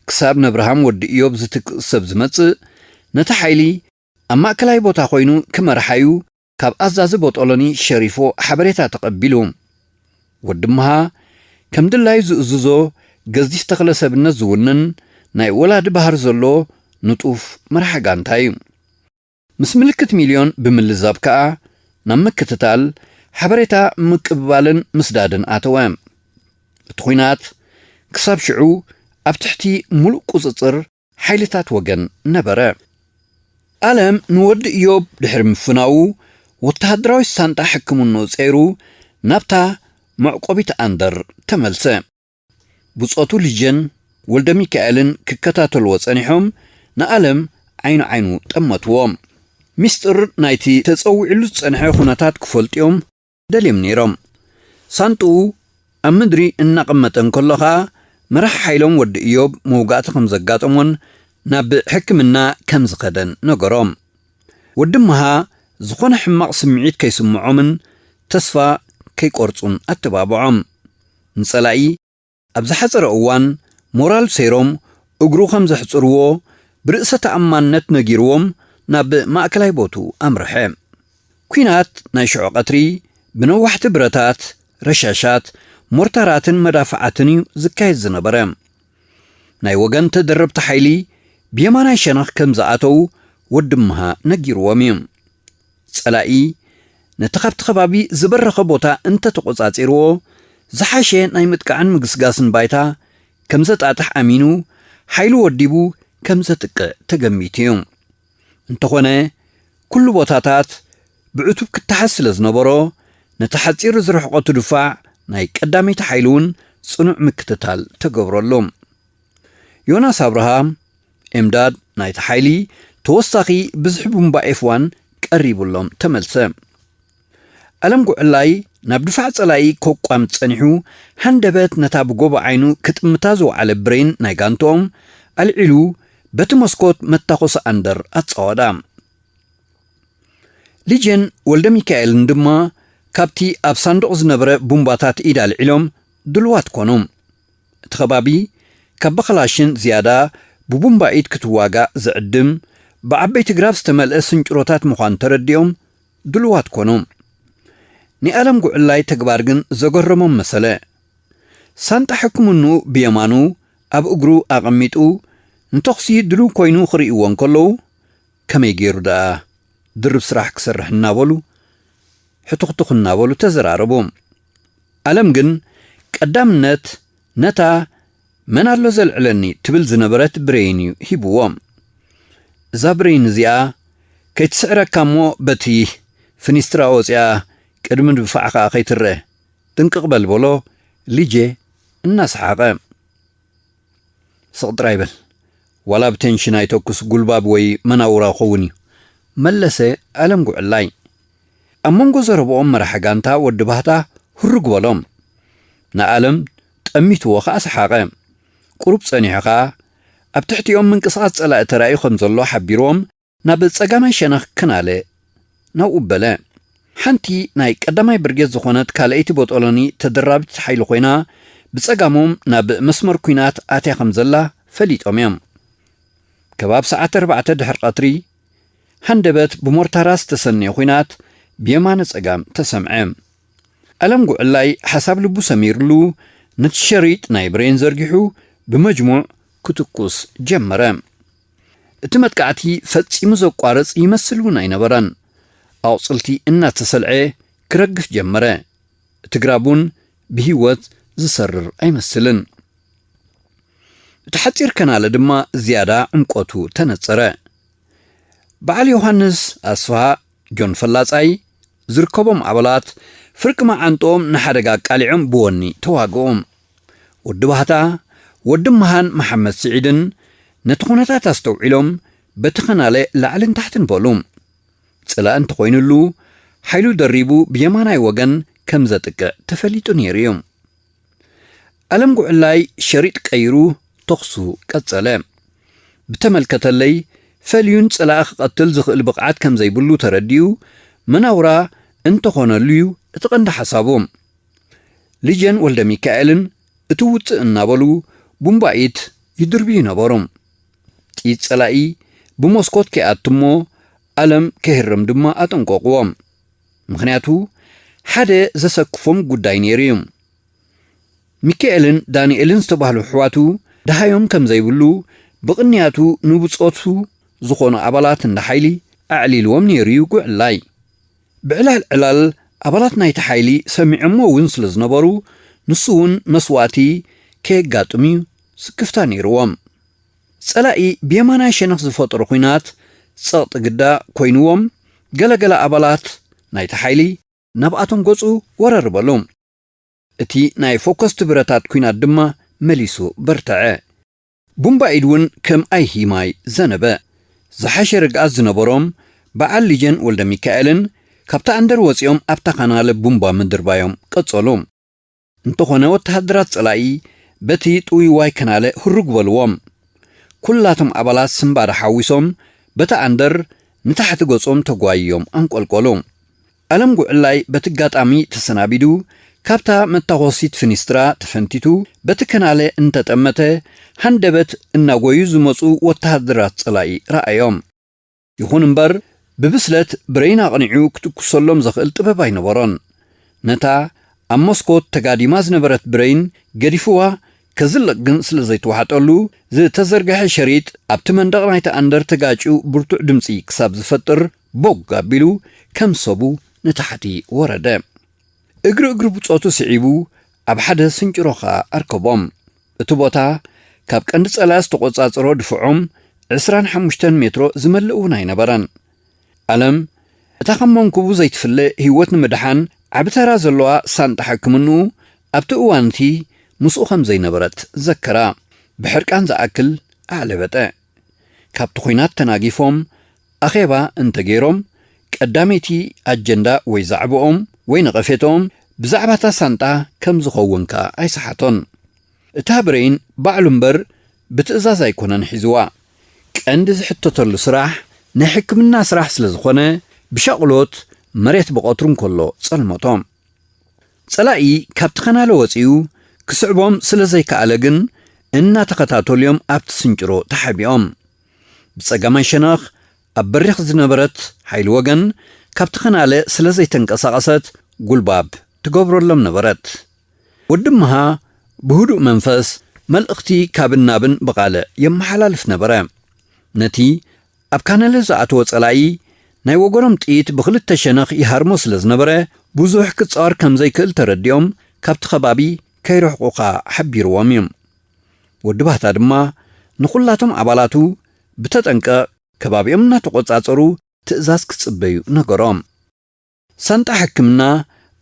ክሳብ ነብርሃም ወዲ እዮብ ዝትክእ ሰብ ዝመጽእ ነቲ ሓይሊ ኣብ ማእከላይ ቦታ ኮይኑ ክመርሓዩ ካብ ኣዛዚ ቦጦሎኒ ሸሪፎ ሓበሬታ ተቐቢሉ። ወዲ እመሃ ከም ድላዩ ዝእዝዞ ገዚፍ ተኽለ ሰብነት ዝውንን ናይ ወላዲ ባህሪ ዘሎ ንጡፍ መራሕ ጋንታ እዩ። ምስ ምልክት ሚልዮን ብምልዛብ ከኣ ናብ ምክትታል ሓበሬታ ምቅብባልን ምስዳድን ኣተወ። እቲ ኲናት ክሳብ ሽዑ ኣብ ትሕቲ ሙሉእ ቁጽጽር ሓይልታት ወገን ነበረ። ኣለም ንወዲ እዮብ ድሕሪ ምፍናዉ ወተሃደራዊ ሳንጣ ሕክምንኡ ጸይሩ ናብታ መዕቆቢት ኣንደር ተመልሰ። ብጾቱ ልጀን ወልደ ሚካኤልን ክከታተልዎ ጸኒሖም ንኣለም ዓይኑ ዓይኑ ጠመትዎ። ሚስጥር ናይቲ ተጸዊዕሉ ዝጸንሐ ኩነታት ክፈልጥዮም ደልዮም ነይሮም። ሳንጥኡ ኣብ ምድሪ እናቐመጠ እንከሎ ኸኣ መራሕ ሓይሎም ወዲ እዮብ መውጋእቲ ከም ዘጋጠሞን ናብ ሕክምና ከም ዝኸደን ነገሮም። ወዲ እመሃ ዝኾነ ሕማቕ ስምዒት ከይስምዖምን ተስፋ ከይቆርጹን ኣተባብዖም። ንጸላኢ ኣብ ዝሓጸረ እዋን ሞራል ሰይሮም እግሩ ከም ዘሕጽርዎ ብርእሰ ተኣማንነት ነጊርዎም ናብ ማእከላይ ቦትኡ ኣምርሐ። ኲናት ናይ ሽዑ ቀትሪ ብነዋሕቲ ብረታት፣ ረሻሻት፣ ሞርታራትን መዳፍዓትን እዩ ዝካየድ ዝነበረ። ናይ ወገን ተደረብቲ ሓይሊ ብየማናይ ሸነኽ ከም ዝኣተዉ ወዲ እመሃ ነጊርዎም እዩ። ጸላኢ ነቲ ካብቲ ከባቢ ዝበረኸ ቦታ እንተተቖጻጺርዎ ዝሓሸ ናይ ምጥቃዕን ምግስጋስን ባይታ ከም ዘጣጥሕ ኣሚኑ ሓይሉ ወዲቡ ከም ዘጥቅዕ ተገሚቱ እዩ። እንተኾነ ኩሉ ቦታታት ብዕቱብ ክተሓዝ ስለ ዝነበሮ ነቲ ሓጺር ዝርሕቐቱ ድፋዕ ናይ ቀዳመይቲ ሓይሊ እውን ጽኑዕ ምክትታል ተገብረሉ። ዮናስ ኣብርሃ ኤምዳድ ናይቲ ሓይሊ ተወሳኺ ብዝሒ ቡምባ ኤፍ ዋን ቀሪቡሎም ተመልሰ። ኣለም ጉዕላይ ናብ ድፋዕ ጸላኢ ከቋምት ጸኒሑ፣ ሃንደበት ነታ ብጎቦ ዓይኑ ክጥምታ ዝወዓለ ብሬን ናይ ጋንትኦም ኣልዒሉ፣ በቲ መስኮት መታኾሲ ኣንደር ኣጻወዳ። ሊጀን ወልደ ሚካኤልን ድማ ካብቲ ኣብ ሳንዱቕ ዝነበረ ቡምባታት ኢድ ኣልዒሎም ድልዋት ኮኑ። እቲ ከባቢ ካብ ብኸላሽን ዝያዳ ብቡምባ ኢድ ክትዋጋእ ዝዕድም፣ ብዓበይቲ ግራብ ዝተመልአ ስንጭሮታት ምዃን ተረዲኦም ድልዋት ኮኑ። ናይ ኣለም ጉዕላይ ተግባር ግን ዘገረሞም መሰለ። ሳንጣ ሕክምንኡ ብየማኑ ኣብ እግሩ ኣቐሚጡ ንተኹሲ ድሉው ኮይኑ ክርእይዎ እንከለዉ፣ ከመይ ገይሩ ደኣ ድርብ ስራሕ ክሰርሕ እናበሉ ሕቱኽቱኽ እናበሉ ተዘራረቡ። ኣለም ግን ቀዳምነት ነታ መን ኣሎ ዘልዕለኒ ትብል ዝነበረት ብሬን እዩ ሂብዎ። እዛ ብሬን እዚኣ ከይትስዕረካ እሞ በቲ ፍኒስትራ ወፂኣ ቅድሚ ድፋዕኻ ከይትረአ ጥንቅቕ በል በሎ ሊጄ እናሰሓቐ። ስቕ ጥራይ በል፣ ዋላ ብቴንሽን ኣይተኩስ፣ ጉልባብ ወይ መናውራ ክኸውን እዩ፣ መለሰ ኣለም ጉዕላይ። ኣብ መንጎ ዘረብኦም መራሒ ጋንታ ወዲ ባህታ ህሩግ በሎም። ንኣለም ጠሚትዎ ከኣ ሰሓቐ። ቁሩብ ጸኒሑ ከኣ ኣብ ትሕቲኦም ምንቅስቓስ ጸላኢ ተራእዩ ከም ዘሎ ሓቢርዎም ናብ ጸጋማይ ሸነኽ ክናለ ናብኡ በለ። ሓንቲ ናይ ቀዳማይ ብርጌድ ዝኾነት ካልኣይቲ ቦጦሎኒ ተደራቢት ሓይሊ ኮይና ብጸጋሞም ናብ መስመር ኲናት ኣትያ ከም ዘላ ፈሊጦም እዮም። ከባብ ሰዓት ኣርባዕተ ድሕሪ ቀትሪ ሃንደበት ብሞርታራ ዝተሰነየ ኲናት ብየማነ ጸጋም ተሰምዐ። ኣለም ጉዕላይ ሓሳብ ልቡ ሰሚርሉ ነቲ ሸሪጥ ናይ ብሬን ዘርጊሑ ብመጅሙዕ ክትኩስ ጀመረ። እቲ መጥቃዕቲ ፈጺሙ ዘቋርጽ ይመስል እውን ኣይነበረን። ኣቑጽልቲ እናተሰልዐ ክረግፍ ጀመረ። እቲ ግራብ እውን ብህይወት ዝሰርር ኣይመስልን። እቲ ሓጺር ከናለ ድማ ዝያዳ ዕምቆቱ ተነጸረ። በዓል ዮሃንስ ኣስፍሃ፣ ጆን ፈላጻይ፣ ዝርከቦም ኣባላት ፍርቂ መዓንጥኦም ንሓደጋ ኣቃሊዖም ብወኒ ተዋግኦም። ወዲ ባህታ፣ ወዲ መሃን መሓመድ ስዒድን ነቲ ኩነታት ኣስተውዒሎም በቲ ከናለ ላዕልን ታሕትን በሉ። ጽላእ እንተኾይኑሉ፣ ሓይሉ ደሪቡ ብየማናይ ወገን ከም ዘጥቅዕ ተፈሊጡ ነይሩ እዩ። ኣለም ጉዕላይ ሸሪጥ ቀይሩ ተኹሱ ቀጸለ። ብተመልከተለይ፣ ፈልዩን ጽላእ ክቐትል ዝኽእል ብቕዓት ከም ዘይብሉ ተረዲኡ፣ መናውራ እንተኾነሉ እዩ እቲ ቀንዲ ሓሳቡ። ልጀን ወልደ ሚካኤልን እቲ ውጽእ እናበሉ ቡምባኢት ይድርብዩ ነበሩ። ጥይት ጸላኢ ብመስኮት ከይኣቱ እሞ ኣለም ከይህረም ድማ ኣጠንቀቕዎም። ምኽንያቱ ሓደ ዘሰክፎም ጉዳይ ነይሩ እዩ። ሚካኤልን ዳንኤልን ዝተባህሉ ኣሕዋቱ ደሃዮም ከም ዘይብሉ ብቕንያቱ ንብጾቱ ዝኾኑ ኣባላት እንዳ ሓይሊ ኣዕሊልዎም ነይሩ እዩ ጉዕላይ። ብዕላል ዕላል ኣባላት ናይቲ ሓይሊ ሰሚዖሞ እውን ስለ ዝነበሩ ንሱ እውን መስዋእቲ ከየጋጥም እዩ ስክፍታ ነይርዎም። ጸላኢ ብየማናይ ሸነኽ ዝፈጠሮ ኲናት ጸቕጢ ግዳ ኮይንዎም ገለገለ ኣባላት ናይቲ ሓይሊ ናብኣቶም ገጹ ወረር በሉ። እቲ ናይ ፎከስቲ ብረታት ኲናት ድማ መሊሱ በርተዐ። ቡምባኢድ እውን ከም ኣይሂማይ ዘነበ። ዝሓሸ ርግኣት ዝነበሮም በዓል ሊጀን ወልደ ሚካኤልን ካብታ ኣንደር ወጺኦም ኣብታ ካናለ ቡምባ ምድርባዮም ቀጸሉ። እንተኾነ ወተሃደራት ጸላኢ በቲ ጥውይዋይ ከናለ ህሩግ በልዎም። ኩላቶም ኣባላት ስምባደ ሓዊሶም በታ ኣንደር ንታሕቲ ገጾም ተጓይዮም ኣንቆልቆሉ። ኣለም ጉዕላይ በቲ ኣጋጣሚ ተሰናቢዱ ካብታ መታኾሲት ፍኒስትራ ተፈንቲቱ በቲ ከናለ እንተጠመተ ሃንደበት እናጎዩ ዝመጹ ወተሃደራት ጸላኢ ረኣዮም። ይኹን እምበር ብብስለት ብሬን ኣቕኒዑ ክትኩሰሎም ዘኽእል ጥበብ ኣይነበሮን። ነታ ኣብ መስኮት ተጋዲማ ዝነበረት ብሬን ገዲፍዋ ከዝልቕ ግን ስለ ዘይተዋሕጠሉ ዝተዘርግሐ ሸሪጥ ኣብቲ መንደቕ ናይቲ ኣንደር ተጋጭዩ ብርቱዕ ድምጺ ክሳብ ዝፈጥር ቦግ ኣቢሉ ከም ሰቡ ንታሕቲ ወረደ። እግሪ እግሪ ብጾቱ ስዒቡ ኣብ ሓደ ስንጭሮ ኸኣ ኣርከቦም። እቲ ቦታ ካብ ቀንዲ ጸላኢ ዝተቖጻጸሮ ድፍዖም ዕስራን ሓሙሽተን ሜትሮ ዝመልእ እውን ኣይነበረን። ኣለም እታ ካብ መንኩቡ ዘይትፍለ ህይወት ንምድሓን ዓቢ ተራ ዘለዋ ሳንጣ ሕክምንኡ ኣብቲ እዋን እቲ ምስኡ ከም ዘይነበረት ዘከራ። ብሕርቃን ዝኣክል ኣዕለበጠ። ካብቲ ኹናት ተናጊፎም ኣኼባ እንተገይሮም ቀዳመይቲ ኣጀንዳ ወይ ዛዕባኦም ወይ ነቐፌትኦም ብዛዕባ እታ ሳንጣ ከም ዝኸውን ከኣ ኣይሰሓቶን። እታ ብሬን ባዕሉ እምበር ብትእዛዝ ኣይኮነን ሒዝዋ። ቀንዲ ዝሕተተሉ ስራሕ ናይ ሕክምና ስራሕ ስለ ዝኾነ፣ ብሻቕሎት መሬት ብቐትሩ እንከሎ ጸልመቶ። ጸላኢ ካብቲ ከናለ ወጺኡ ክስዕቦም ስለ ዘይከኣለ ግን፣ እናተኸታተሉ'ዮም ኣብቲ ስንጭሮ ተሓቢኦም። ብጸጋማይ ሸነኽ ኣብ በሪኽ ዝነበረት ሓይሊ ወገን፣ ካብቲ ከናለ ስለ ዘይተንቀሳቐሰት ጉልባብ ትገብረሎም ነበረት። ወዲ እምሃ ብህዱእ መንፈስ መልእኽቲ ካብን ናብን ብቓልዕ የመሓላልፍ ነበረ። ነቲ ኣብ ካነለ ዝኣተወ ጸላኢ ናይ ወገኖም ጥይት ብኽልተ ሸነኽ ይሃርሞ ስለ ዝነበረ፣ ብዙሕ ክጻወር ከም ዘይክእል ተረዲኦም፣ ካብቲ ከባቢ ከይርሕቑ ከኣ ሓቢርዎም እዩ። ወዲ ባህታ ድማ ንኹላቶም ኣባላቱ ብተጠንቀቕ ከባቢኦም እናተቖጻጸሩ ትእዛዝ ክጽበዩ ነገሮም። ሳንጣ ሕክምና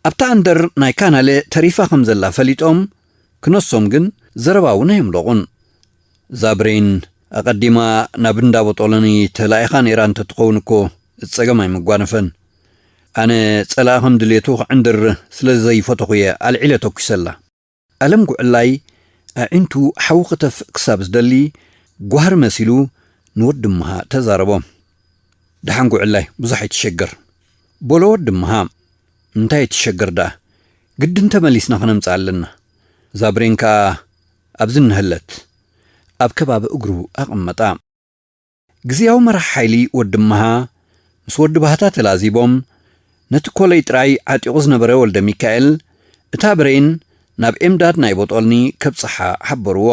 ኣብታ ኣንደር ናይ ካናለ ተሪፋ ከም ዘላ ፈሊጦም፣ ክነሶም ግን ዘረባ እውን ኣየምለቑን። እዛ ብሬን ኣቐዲማ ናብ እንዳ ቦጦሎኒ ተላኢኻ ነይራ እንተትኸውን እኮ፣ እቲ ጸገም ኣይምጓነፈን። ኣነ ጸላኢ ከም ድሌቱ ክዕንድር ስለ ዘይፈተኹ'የ ኣልዒለ ተኲሰላ። ኣለም ጉዕላይ ኣዒንቱ ሓዊ ክተፍእ ክሳብ ዝደሊ፣ ጓህሪ መሲሉ ንወዲ እምሃ ተዛረቦ። "ደሓን ጉዕላይ፣ ብዙሕ ኣይትሸገር" በሎ ወዲ እምሃ። "እንታይ ኣይትሸገር ደኣ? ግድን ተመሊስና ክነምጽኣ ኣለና። እዛ ብሬን ከኣ ኣብዚ እንሀለት" ኣብ ከባቢ እግሩ ኣቐመጣ። ግዝያዊ መራሒ ሓይሊ ወዲ እምሃ ምስ ወዲ ባህታ ተላዚቦም፣ ነቲ ኮለይ ጥራይ ዓጢቑ ዝነበረ ወልደ ሚካኤል፣ እታ ብሬን ናብ ኤምዳድ ናይ ቦጦልኒ ከብጽሓ ሓበርዎ።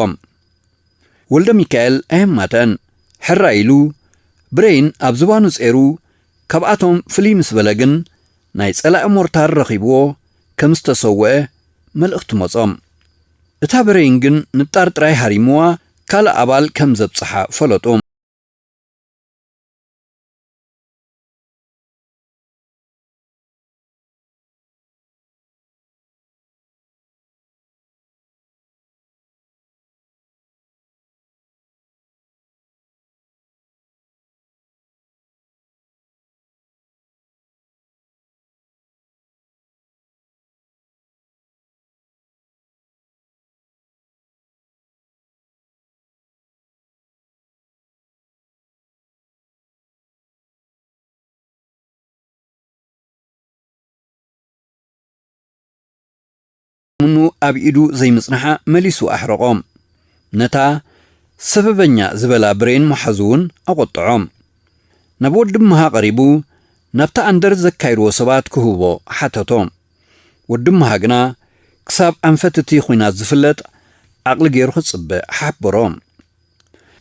ወልደ ሚካኤል ኣየማተአን። ሕራይ ኢሉ፣ ብሬን ኣብ ዝባኑ ጼሩ፣ ካብኣቶም ፍልይ ምስ በለ ግን፣ ናይ ጸላኢ ሞርታር ረኺብዎ ከም ዝተሰወአ መልእኽቲ መጾም። እታ ብሬን ግን ንጣር ጥራይ ሃሪምዋ፣ ካልእ ኣባል ከም ዘብጽሓ ፈለጡ። ምኑ ኣብ ኢዱ ዘይምጽንሓ መሊሱ ኣሕረቖ። ነታ ሰበበኛ ዝበላ ብሬን መሓዙ እውን ኣቖጥዖ። ናብ ወዲ እምሃ ቀሪቡ፣ ናብታ ኣንደር ዘካይድዎ ሰባት ክህቦ ሓተቶ። ወዲ እምሃ ግና፣ ክሳብ ኣንፈት እቲ ኲናት ዝፍለጥ ዓቕሊ ገይሩ ክጽበ ሓበሮ።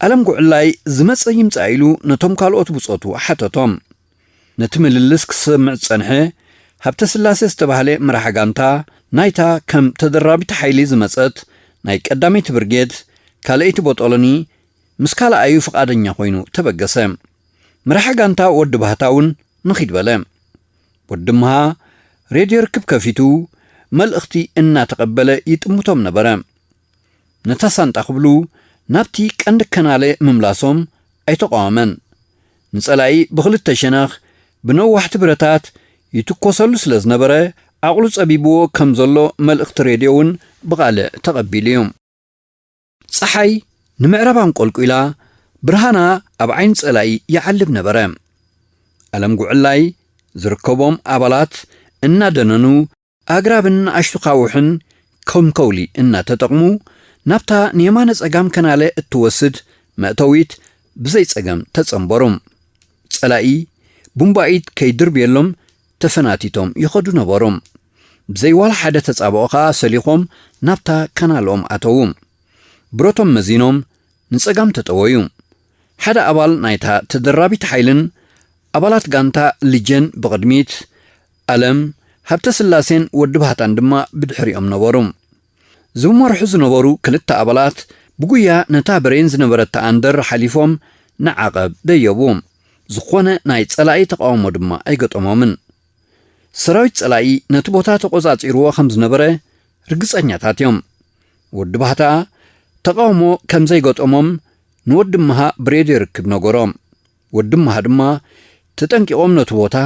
ኣለም ጉዕላይ ዝመጸ ይምጻእ ኢሉ ነቶም ካልኦት ብጾቱ ሓተቶም። ነቲ ምልልስ ክሰምዕ ዝጸንሐ ሃብተ ስላሴ ዝተባህለ መራሒ ጋንታ ናይታ ከም ተደራቢት ሓይሊ ዝመጸት ናይ ቀዳመይቲ ብርጌድ ካልኣይቲ ቦጦሎኒ ምስ ካልኣዩ ፍቓደኛ ኮይኑ ተበገሰ። መራሒ ጋንታ ወዲ ባህታ እውን ንኺድ በለ። ወዲ እምሃ ሬድዮ ርክብ ከፊቱ መልእኽቲ እናተቐበለ ይጥምቶም ነበረ። ነታ ሳንጣ ክብሉ ናብቲ ቀንዲ ከናለ ምምላሶም ኣይተቃወመን። ንጸላኢ ብኽልተ ሸነኽ ብነዋሕቲ ብረታት ይትኮሰሉ ስለ ዝነበረ፣ ዓቕሉ ጸቢብዎ ከም ዘሎ መልእኽቲ ሬድዮ እውን ብቓልዕ ተቐቢሉ እዩ። ጸሓይ ንምዕራብ ኣንቆልቁላ ብርሃና ኣብ ዓይኒ ጸላኢ ይዓልብ ነበረ። ኣለም ጉዕላይ ዝርከቦም ኣባላት እናደነኑ ኣግራብን ንኣሽቱ ካውሕን ከም ከውሊ እናተጠቕሙ ናብታ ንየማነ ጸጋም ከናለ እትወስድ መእተዊት ብዘይ ጸገም ተጸንበሩ። ጸላኢ ቡምባኢት ከይድርብየሎም ተፈናቲቶም ይኸዱ ነበሩ። ብዘይ ዋላ ሓደ ተጻብኦ ኸኣ ሰሊኾም ናብታ ከናልኦም ኣተዉ። ብረቶም መዚኖም ንጸጋም ተጠወዩ። ሓደ ኣባል ናይታ ተደራቢት ሓይልን ኣባላት ጋንታ ልጀን ብቕድሚት፣ ኣለም፣ ሃብተ ስላሴን ወዲ ባህታን ድማ ብድሕሪኦም ነበሩ። ዝመርሑ ዝነበሩ ክልተ ኣባላት ብጉያ ነታ ብሬን ዝነበረታ ኣንደር ሓሊፎም ንዓቐብ ደየቡ። ዝኾነ ናይ ጸላኢ ተቃውሞ ድማ ኣይገጠሞምን። ሰራዊት ጸላኢ ነቲ ቦታ ተቆጻጺርዎ ከም ዝነበረ ርግጸኛታት እዮም። ወዲ ባህታ ተቃውሞ ከም ዘይገጠሞም ንወዲ እምሃ ብሬድዮ ርክብ ነገሮም። ወዲ እምሃ ድማ ተጠንቂቖም ነቲ ቦታ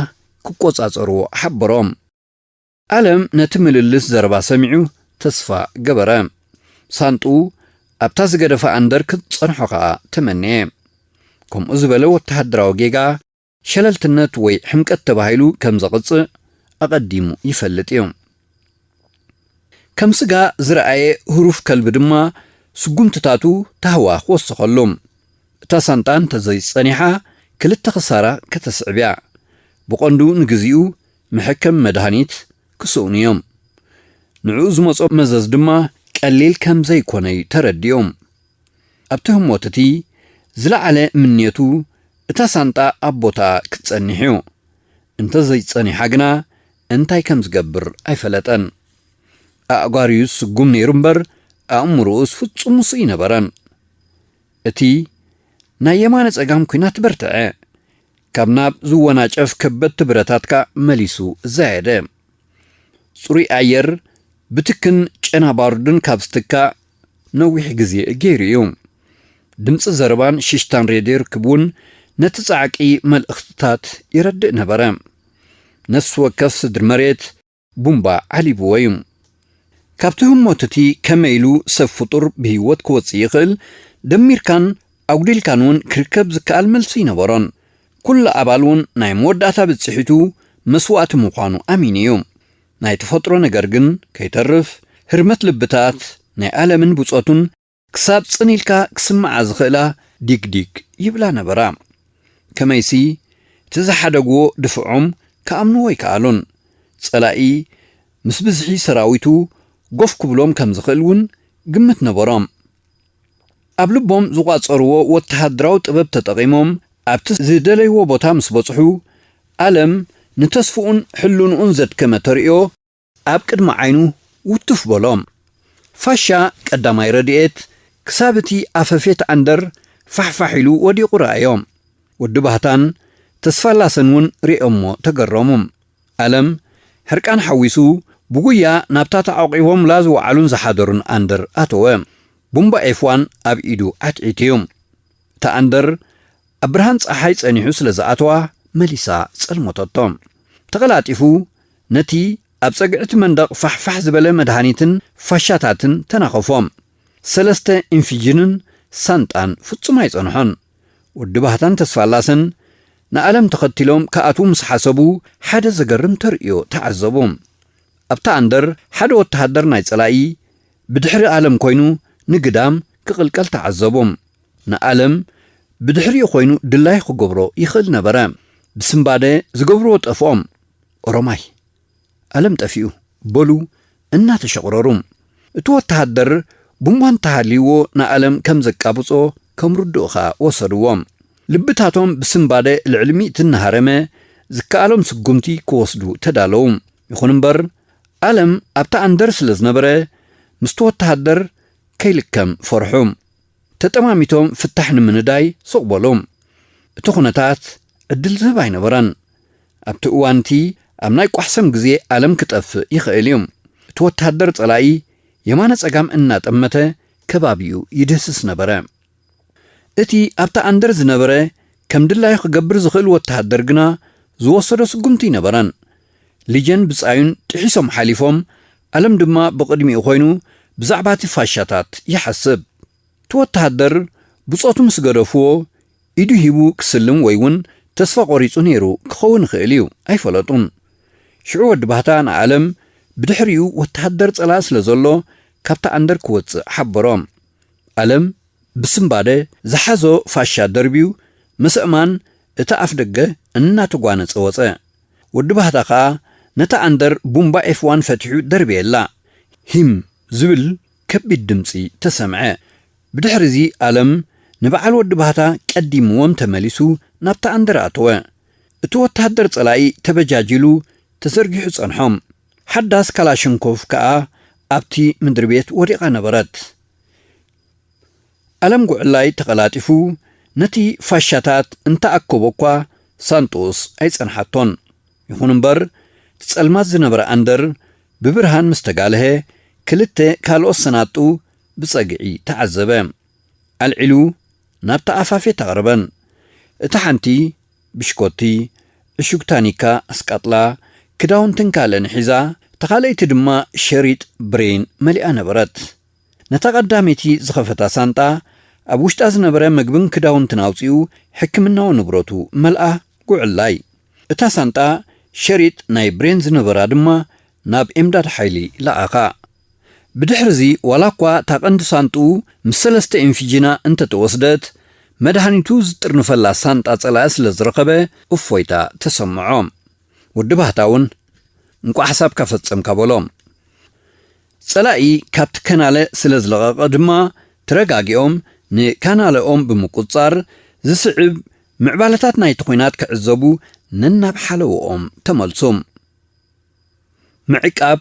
ክቆጻጸርዎ ሓበሮም። ኣለም ነቲ ምልልስ ዘረባ ሰሚዑ ተስፋ ገበረ። ሳንጥኡ ኣብታ ዝገደፈ ኣንደር ክትጸንሖ ከኣ ተመነየ። ከምኡ ዝበለ ወተሃደራዊ ጌጋ ሸለልትነት ወይ ሕምቀት ተባሂሉ ከም ዘቕጽእ ኣቐዲሙ ይፈልጥ እዩ። ከም ስጋ ዝረኣየ ህሩፍ ከልቢ ድማ ስጉምትታቱ ታህዋኽ ወሰኸሉ። እታ ሳንጣ እንተዘይጸኒሓ ክልተ ክሳራ ከተስዕብ እያ። ብቐንዱ ንግዚኡ መሐከም መድሃኒት ክስእኑ እዮም። ንዕኡ ዝመጾ መዘዝ ድማ ቀሊል ከም ዘይኮነ'ዩ ተረዲኡ። ኣብቲ ህሞት እቲ ዝለዓለ ምንየቱ እታ ሳንጣ ኣብ ቦታኣ ክትጸንሕ እዩ። እንተዘይጸኒሓ ግና እንታይ ከም ዝገብር ኣይፈለጠን። ኣእጋሪኡ ስጉም ነይሩ እምበር ኣእምሮኡስ ፍጹም ውሱእ ኣይነበረን። እቲ ናይ የማነ ጸጋም ኲናት በርትዐ። ካብ ናብ ዝወናጨፍ ከበድቲ ብረታት ከኣ መሊሱ ዛየደ። ጽሩይ ኣየር ብትክን ጨና ባሩድን ካብ ዝትካእ ነዊሕ ግዜ ገይሩ እዩ። ድምጺ ዘረባን ሽሽታን ሬድዮ ርክብ እውን ነቲ ጻዕቂ መልእኽትታት ይረድእ ነበረ። ነፍሲ ወከፍ ስድሪ መሬት ቡምባ ዓሊብዎ እዩ። ካብቲ ህሞት እቲ ከመይ ኢሉ ሰብ ፍጡር ብህይወት ክወጽእ ይኽእል፣ ደሚርካን ኣጉዲልካን እውን ክርከብ ዝከኣል መልሲ ኣይነበሮን። ኩሉ ኣባል እውን ናይ መወዳእታ ብጽሒቱ መስዋእቲ ምዃኑ ኣሚኑ እዩ። ናይ ተፈጥሮ ነገር ግን ከይተርፍ ህርመት ልብታት ናይ ኣለምን ብጾቱን ክሳብ ጽን ኢልካ ክስምዓ ዝኽእላ ዲግዲግ ይብላ ነበራ። ከመይሲ እቲ ዝሓደግዎ ድፍዖም ክኣምንዎ ኣይከኣሉን። ጸላኢ ምስ ብዝሒ ሰራዊቱ ጎፍ ክብሎም ከም ዝኽእል እውን ግምት ነበሮም። ኣብ ልቦም ዝቋጸርዎ ወተሃደራዊ ጥበብ ተጠቒሞም ኣብቲ ዝደለይዎ ቦታ ምስ በጽሑ፣ ኣለም ንተስፍኡን ሕልንኡን ዘድከመ ተርእዮ ኣብ ቅድሚ ዓይኑ ውትፍ በሎ። ፋሻ ቀዳማይ ረድኤት ክሳብ እቲ ኣፈፌት ኣንደር ፋሕፋሕ ኢሉ ወዲቑ ረኣዮ። ወዲ ባህታን ተስፋላሰን እውን ሪኦሞ ተገረሙ። ኣለም ሕርቃን ሓዊሱ ብጉያ ናብታ ተዓቂቦምላ ዝወዓሉን ዝሓደሩን ኣንደር ኣተወ። ቡምባ ኤፍ ዋን ኣብ ኢዱ ዓትዒቱ እዩ። እታ ኣንደር ኣብ ብርሃን ጸሓይ ጸኒሑ ስለ ዝኣተዋ መሊሳ ጸልመተቶ። ተቐላጢፉ ነቲ ኣብ ጸግዒ እቲ መንደቕ ፋሕፋሕ ዝበለ መድሃኒትን ፋሻታትን ተናኸፎ። ሰለስተ ኢንፊጅንን ሳንጣን ፍጹም ኣይጸንሖን። ወዲ ባህታን ተስፋላሰን ንኣለም ተኸቲሎም ክኣትዉ ምስ ሓሰቡ ሓደ ዘገርም ተርእዮ ተዓዘቡ። ኣብታ ኣንደር ሓደ ወተሃደር ናይ ጸላኢ ብድሕሪ ኣለም ኮይኑ ንግዳም ክቕልቀል ተዓዘቡ። ንኣለም ብድሕሪኡ ኮይኑ ድላይ ክገብሮ ይኽእል ነበረ። ብስምባደ ዝገብርዎ ጠፍኦም። ኦሮማይ፣ ኣለም ጠፊኡ በሉ እናተሸቕረሩ። እቲ ወተሃደር ቡምባ እንተሃልይዎ ንኣለም ከም ዘቃብጾ ከም ርዱእ ኸኣ ወሰድዎ። ልብታቶም ብስምባደ ልዕሊ ሚእቲ እናሃረመ ዝከኣሎም ስጉምቲ ክወስዱ ተዳለዉ። ይኹን እምበር ኣለም ኣብታ ኣንደር ስለ ዝነበረ ምስቲ ወተሃደር ከይልከም ፈርሑ። ተጠማሚቶም ፍታሕ ንምንዳይ ሱቕ በሉ። እቲ ኩነታት ዕድል ዝህብ ኣይነበረን። ኣብቲ እዋን እቲ ኣብ ናይ ቋሕሰም ግዜ ኣለም ክጠፍእ ይኽእል እዩ። እቲ ወተሃደር ጸላኢ የማነ ጸጋም እናጠመተ ከባቢኡ ይድህስስ ነበረ። እቲ ኣብታ ኣንደር ዝነበረ ከም ድላዩ ክገብር ዝኽእል ወተሃደር ግና ዝወሰዶ ስጉምቲ ኣይነበረን። ሊጀን ብጻዩን ጥሒሶም ሓሊፎም፣ ኣለም ድማ ብቕድሚኡ ኮይኑ ብዛዕባ እቲ ፋሻታት ይሓስብ። እቲ ወተሃደር ብጾቱ ምስ ገደፍዎ ኢዱ ሂቡ ክስልም ወይ እውን ተስፋ ቆሪጹ ነይሩ ክኸውን ይኽእል እዩ፣ ኣይፈለጡን። ሽዑ ወዲ ባህታ ንኣለም ብድሕሪኡ ወተሃደር ጸላኢ ስለ ዘሎ ካብታ ኣንደር ክወጽእ ሓበሮ። ኣለም ብስምባደ ዝሓዞ ፋሻ ደርብዩ ምስ ኣእማን እቲ ኣፍ ደገ እናተጓነጸ ወጸ። ወዲ ባህታ ኸኣ ነታ ኣንደር ቡምባ ኤፍ ዋን ፈቲሑ ደርብየላ። ሂም ዝብል ከቢድ ድምጺ ተሰምዐ። ብድሕሪ እዚ ኣለም ንበዓል ወዲ ባህታ ቀዲምዎም ተመሊሱ ናብታ ኣንደር ኣተወ። እቲ ወተሃደር ጸላኢ ተበጃጂሉ ተዘርጊሑ ጸንሖም። ሓዳስ ካላሽንኮቭ ከኣ ኣብቲ ምድሪ ቤት ወዲቓ ነበረት። ኣለም ጉዕላይ ተቐላጢፉ ነቲ ፋሻታት እንተኣከቦ እኳ ሳንጡስ ኣይጸንሓቶን። ይኹን እምበር እቲ ጸልማት ዝነበረ ኣንደር ብብርሃን ምስ ተጋልሀ ክልተ ካልኦት ሰናጡ ብጸግዒ ተዓዘበ። ኣልዒሉ ናብታ ኣፋፌት ኣቕረበን። እታ ሓንቲ ብሽኮቲ፣ ዕሹግ ታኒካ ኣስቃጥላ፣ ክዳውንትን ካልእን ሒዛ እታ እታ ካልኣይቲ ድማ ሸሪጥ ብሬን መሊኣ ነበረት። ነታ ቀዳመይቲ ዝኸፈታ ሳንጣ፣ ኣብ ውሽጣ ዝነበረ ምግብን ክዳውንትን ኣውጺኡ፣ ሕክምናዊ ንብረቱ መልኣ። ጉዕላይ፣ እታ ሳንጣ ሸሪጥ ናይ ብሬን ዝነበራ ድማ ናብ ኤምዳድ ሓይሊ ለኣኻ። ብድሕርዚ፣ ዋላ እኳ እታ ቀንዲ ሳንጥኡ ምስ ሰለስተ ኢንፊጂና እንተተወስደት፣ መድሃኒቱ ዝጥርንፈላ ሳንጣ ጸላኢ ስለ ዝረኸበ እፎይታ ተሰምዖ። ወዲ ባህታ እውን፣ "እንቋዕ ሓሳብካ ፈጸምካ" በሎ። ጸላኢ ካብቲ ከናለ ስለ ዝለቐቐ ድማ፣ ተረጋጊኦም ንካናለኦም ብምቁጽጻር፣ ዝስዕብ ምዕባለታት ናይቲ ኲናት ክዕዘቡ ነናብ ሓለዎኦም ተመልሱ። ምዕቃብ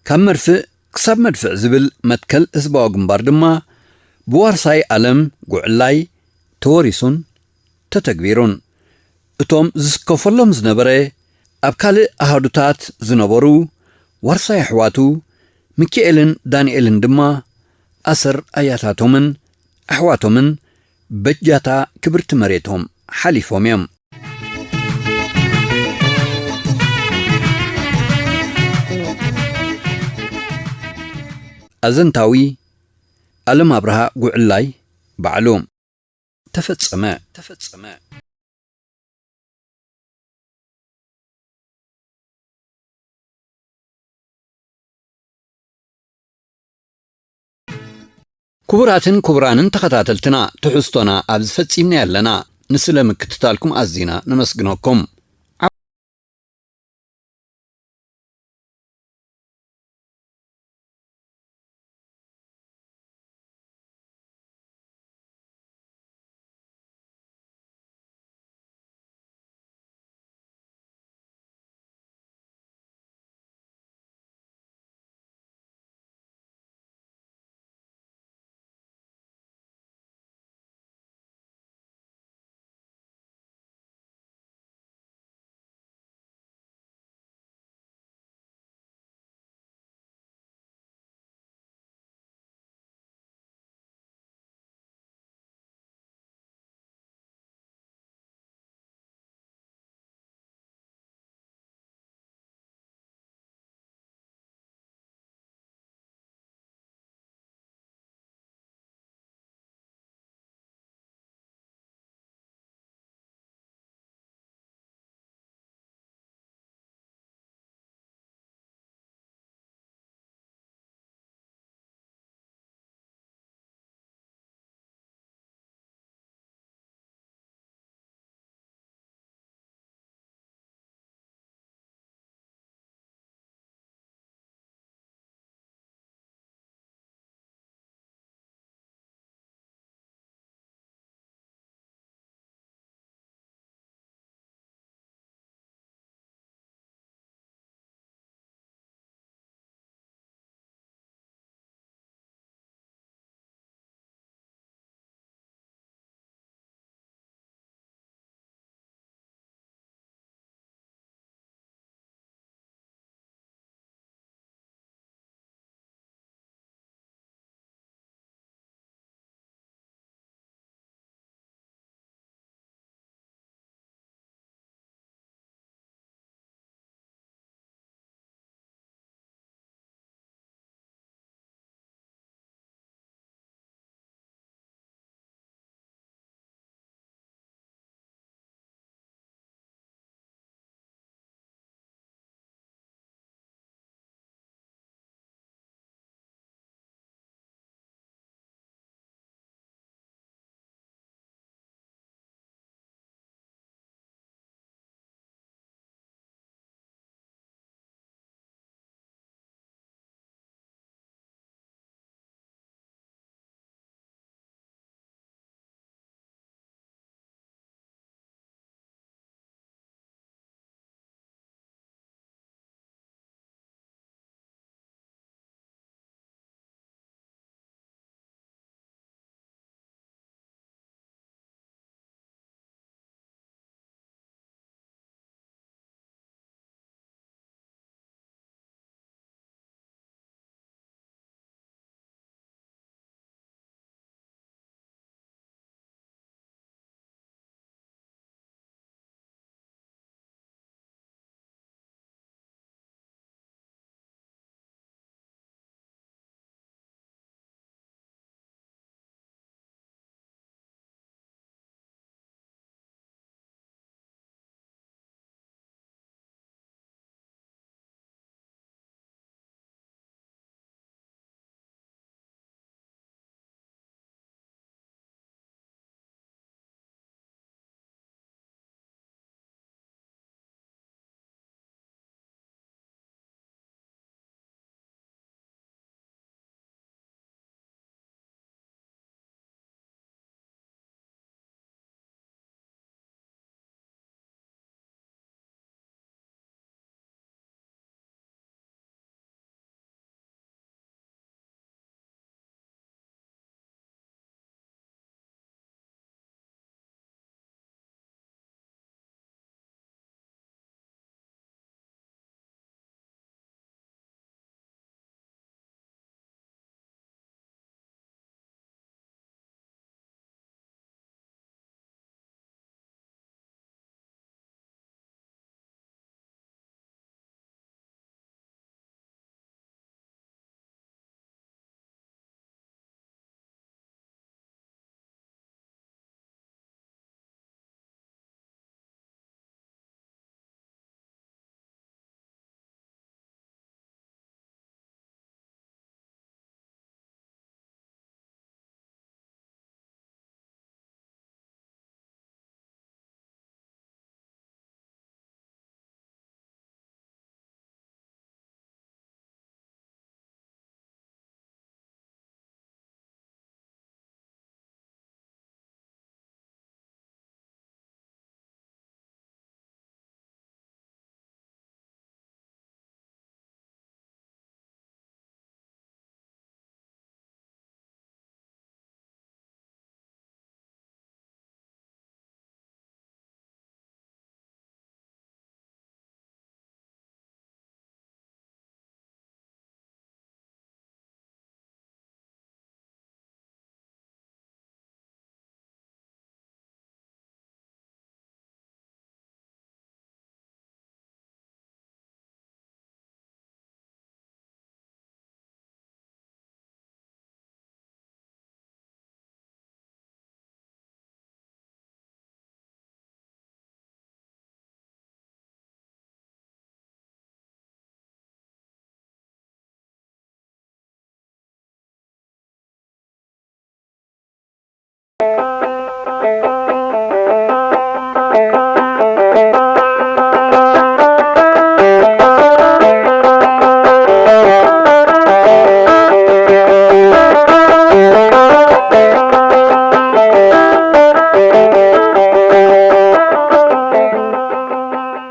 ካብ መድፍዕ ክሳብ መድፍዕ ዝብል መትከል ህዝባዊ ግንባር ድማ፣ ብዋርሳይ ኣለም ጉዕላይ ተወሪሱን ተተግቢሩን። እቶም ዝስከፈሎም ዝነበረ፣ ኣብ ካልእ ኣሃዱታት ዝነበሩ ዋርሳይ ኣሕዋቱ፣ ሚኪኤልን ዳንኤልን ድማ፣ ኣሰር ኣያታቶምን ኣሕዋቶምን በጃታ ክብርቲ መሬቶም ሓሊፎም እዮም። ኣዘንታዊ፣ ኣለም ኣብርሃ ጉዕላይ ባዕሉ። ተፈጸመ። ተፈጸመ። ክቡራትን ክቡራንን ተኸታተልትና፣ ትሕዝቶና ኣብዚ ፈጺምና ኣለና። ንስለ ምክትታልኩም ኣዚና ነመስግነኩም።